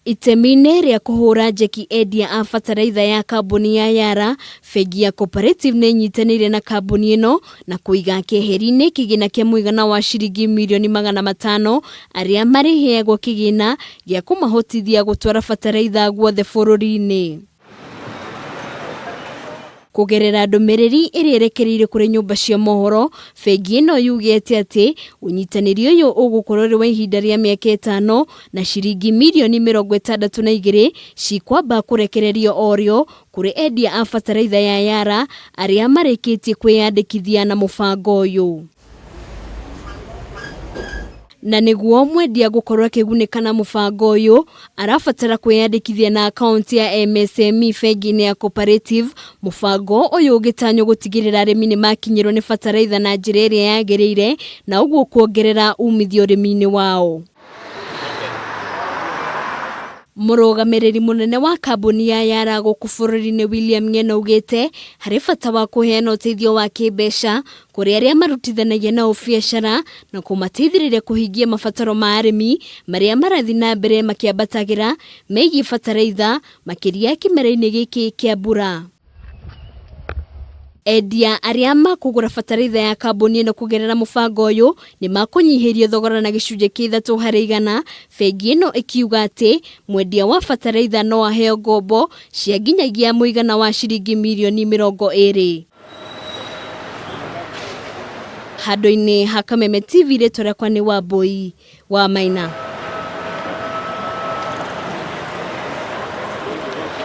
Itemi-inĩ rĩa kũhũra njeki endia a bataraitha ya kambuni ya Yara, bengi ya Cooperative nĩ ĩnyitanĩire na kambuni ĩno na kũiga keheri-inĩ kĩgĩna kĩa mũigana wa ciringi mirioni 500 arĩa marĩheagwo kĩgĩna gĩa kũmahotithia gũtwara bataraitha guothe bũrũri-inĩ. Kũgerera ndũmĩrĩri ĩrĩa ĩrekereirio kũrĩ nyũmba cia mohoro, bengi ĩno yugĩte atĩ ũnyitanĩri ũyũ ũgũkorwo ũrĩ wa ihinda rĩa mĩaka ĩtano na ciringi mirioni 62 cikwamba kũrekererio orĩo kũrĩ endia a bataraitha ya Yara arĩa marĩkĩtie kwĩyandĩkithia na mũbango ũyũ. Na nĩguo mwendia gũkorwo akĩgunĩka na mũbango ũyũ, arabatara kwĩyandĩkithia na akaunti ya MSME bengi-inĩ ya Cooperative. Mũbango ũyũ ũgĩtanywo gũtigĩrĩra arĩmi nĩ makinyĩrwo nĩ bataraitha na njĩra ĩrĩa yagĩrĩire na ũguo kuongerera umithio ũrĩmi-inĩ wao. Mũrũgamĩrĩri mũnene wa kambuni ya Yara gũkũ bũrũri-inĩ William Ng'eno augĩte harĩ bata wa kũheana ũteithio wa kĩmbeca kũrĩ arĩa marutithanagia nao biacara na kũmateithĩrĩria kũhingia mabataro ma arĩmi marĩa marathiĩ na mbere makĩambatagĩra megiĩ bataraitha makĩria kĩmera-inĩ gĩkĩ kĩa mbura. Endia arĩa makũgũra bataraitha ya kambuni ĩno kũgerera mũbango ũyũ nĩ makũnyihĩrio thogora na gĩcunjĩ kĩa 3%, bengi ĩno ĩkiuga atĩ mwendia wa bataraitha no aheo ngombo cia nginyagia mũigana wa ciringi mirioni 20. Handũ-inĩ ha Kameme TV rĩtwa rĩakwa nĩ Wambũi wa Maina.